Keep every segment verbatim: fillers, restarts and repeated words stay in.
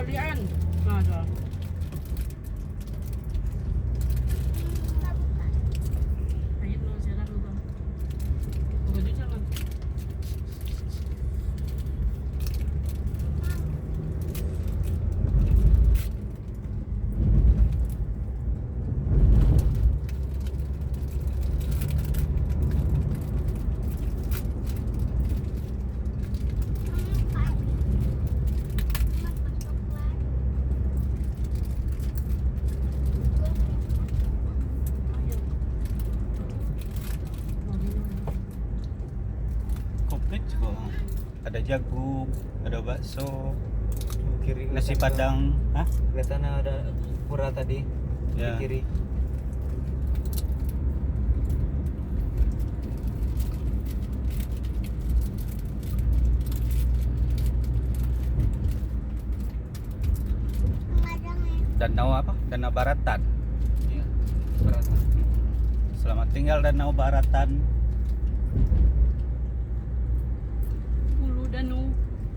Nah, tu. Ayo, no, siaran dulu, Bang. Buka jujur, Bang. Komplit juo. Ada jagung, ada bakso, kiri, nasi kelihatan padang. Hah? Kelihatan ada pura tadi, ya, di kiri. Danau apa? Danau Baratan. Iya, Baratan. Selamat tinggal, Danau Baratan. Ulu Danu.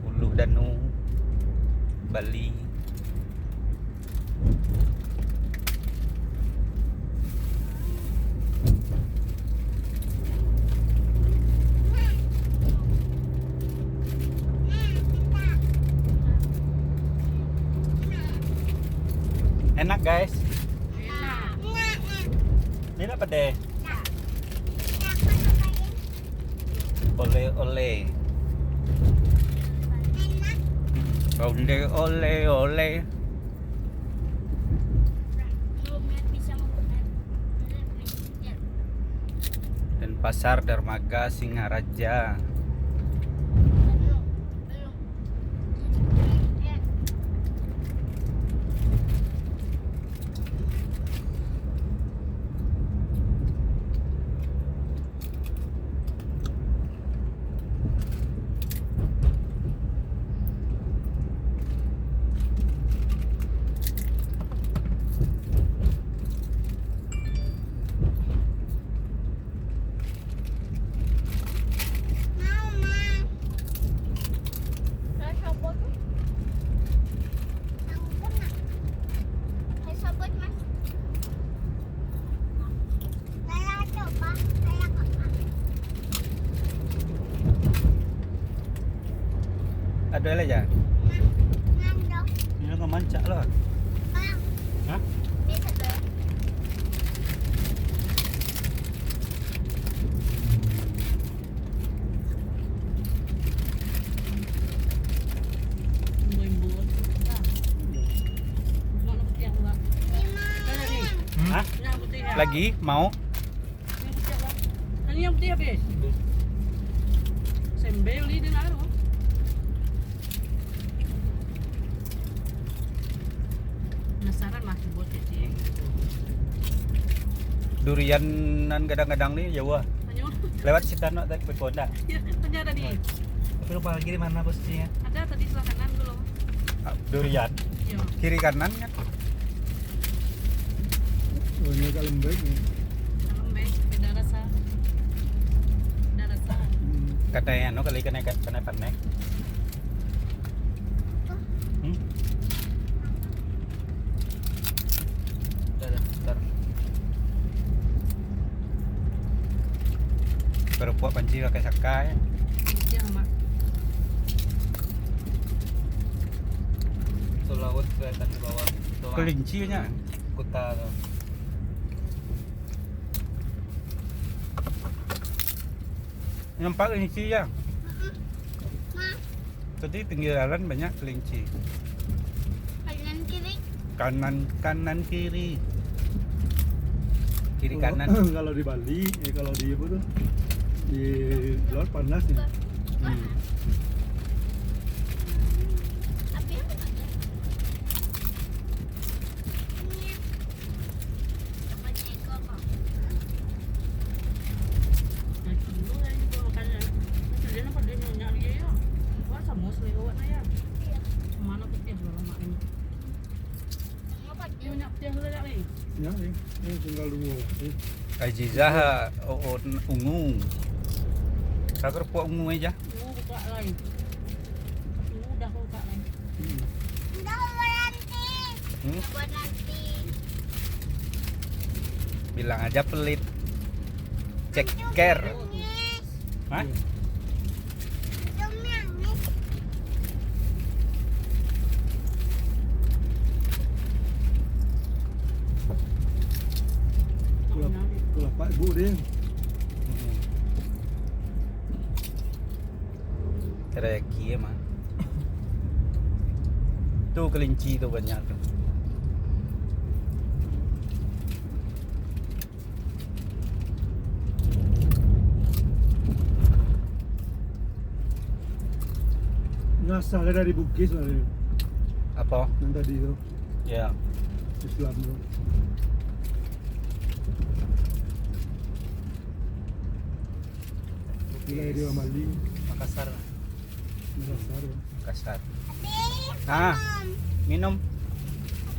Ulu Danu, Bali. Enak, guys. Enak. Ini apa deh? Oleh-oleh. Enak. Oleh-oleh. Denpasar, Dermaga, Singaraja. Ado lai, Jan? Iyo, ka mancak lah. Hah? Hah? Lagi? Mau? Yang putih habis. Sembel ni dia nak taruh. Penasaran lah, cubo cek. Durian nan gadang-gadang ni jauah. Tanyo. Lewat situ nak tadi, beko ndak? Ya, tanya tadi. Tapi lupa lagi di mana posisinya. Ada tadi sebelah kanan tu loh. Ah, durian. Iya. Kiri kanan kan? Oh, ini agak lembek ni. Agak lembek, beda rasa. Beda rasa. Hmm. Katanya anu kali, kena, kena panek. Hmm? Dah, dah, bentar. Keropok panci pakai sakai. Iya, Mak. Itu laut kelihatan di bawah. Itu, Mak. Kelinci banyak. Kuta tu. Nampak kelinci, ya? Tadi pinggir jalan banyak kelinci. Kanan kiri. Kanan, kanan kiri. Kiri kanan. Kalau, kalau di Bali, eh, kalau di apa tu? Di luar panas ni. Hmm. Tapi apa tak ada? Ini ya. Ya, ya. Ini tinggal dua. Eh. Ajizah, o-, o-, ungu. Ka keropok ungu aja. Ungu buka lai. Ungu dah buka lai. Hmm. Hmm? Bilang aja pelit. Ceker. Hah? Kelapa, kelapa ibu dia. Hmm. Rezeki emang. Tu kelinci tu banyak tu. Ngasah dari Bugis lah dia. Apa? Yang tadi tu. Ya. Islam tu. Gila dia maling. Makassar. Makassar. Makassar. Ah, minum.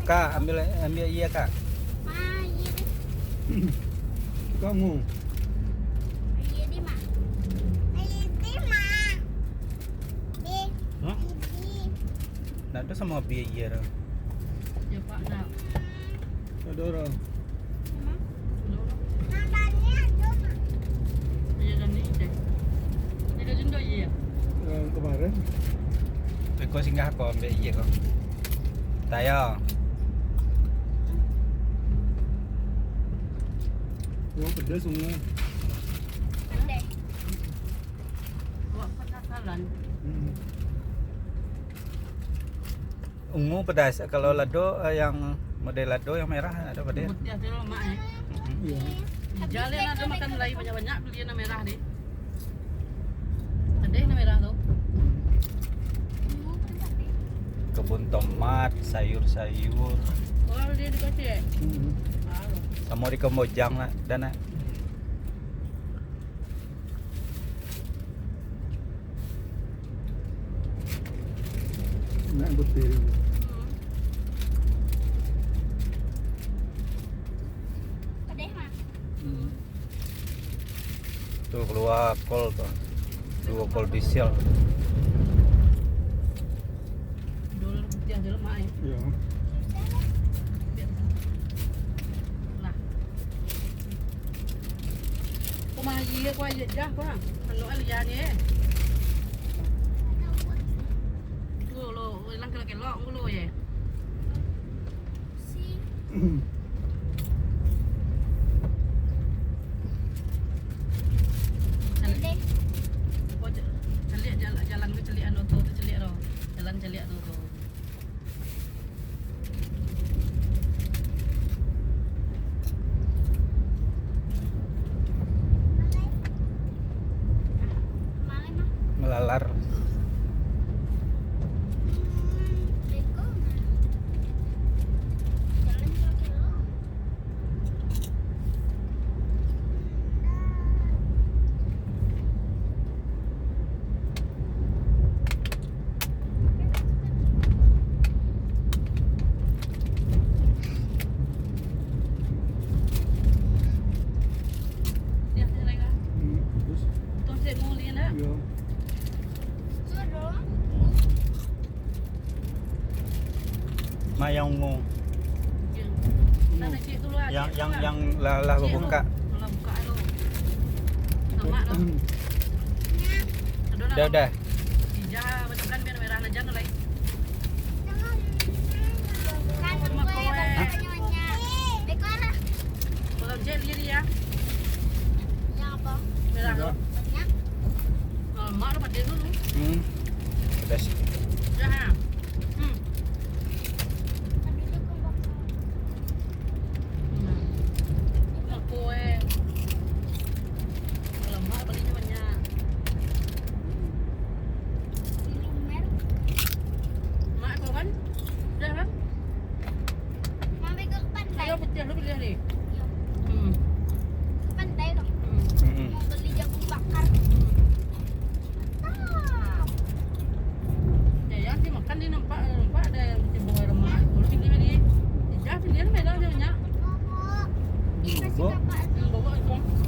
Kak, ambil, ambil iya, Kak. Kamu. Hah? Ndak ada sama biaya dah. Ya, Pak, dah. Ada orang. Iya, dan ini deh. Ini kan juga iya. Yang kemarin. Beko singgah ko, ambek iya ko. Tayo. Oh, pedas semua. Pedas. Awak penasaran. Hmm. Ungu pedas. Kalau lado, eh, yang model lado yang merah, ado pedas. Putiah tu lemak, eh. Mm-mm. Iya. Jaleh lah, ado makan lai banyak-banyak, beli yang merah deh. Pedas yang merah tu. Kebun tomat, sayur-sayur. Oh, dia di kocek. Mm-mm. Tahu. Samo di Kambojang lah, dan nak. Nak betul. Hmm. Pedas, Mak. Hmm. Tu kalua kol tu. Duo kol bisial. Dol putiah je lemak, eh. Iya. Lah. Rumah aia ko aia jah, ko. Anu aia ni, eh. Tu lo, ilang kelok-kelok dulu, eh. Caliak. Apo, caliak jalan, jalan tu caliak, anu tu, tu caliak tu. Jalan caliak tu, tu. Malalar. Mak, yang ungu. Yang, yang, yang lah, lah babukak. Lah bukak tu. Dah, dah. Hah? Merah tu. Mak, lu pakai dulu. Hmm. Pedas. Dah, ha.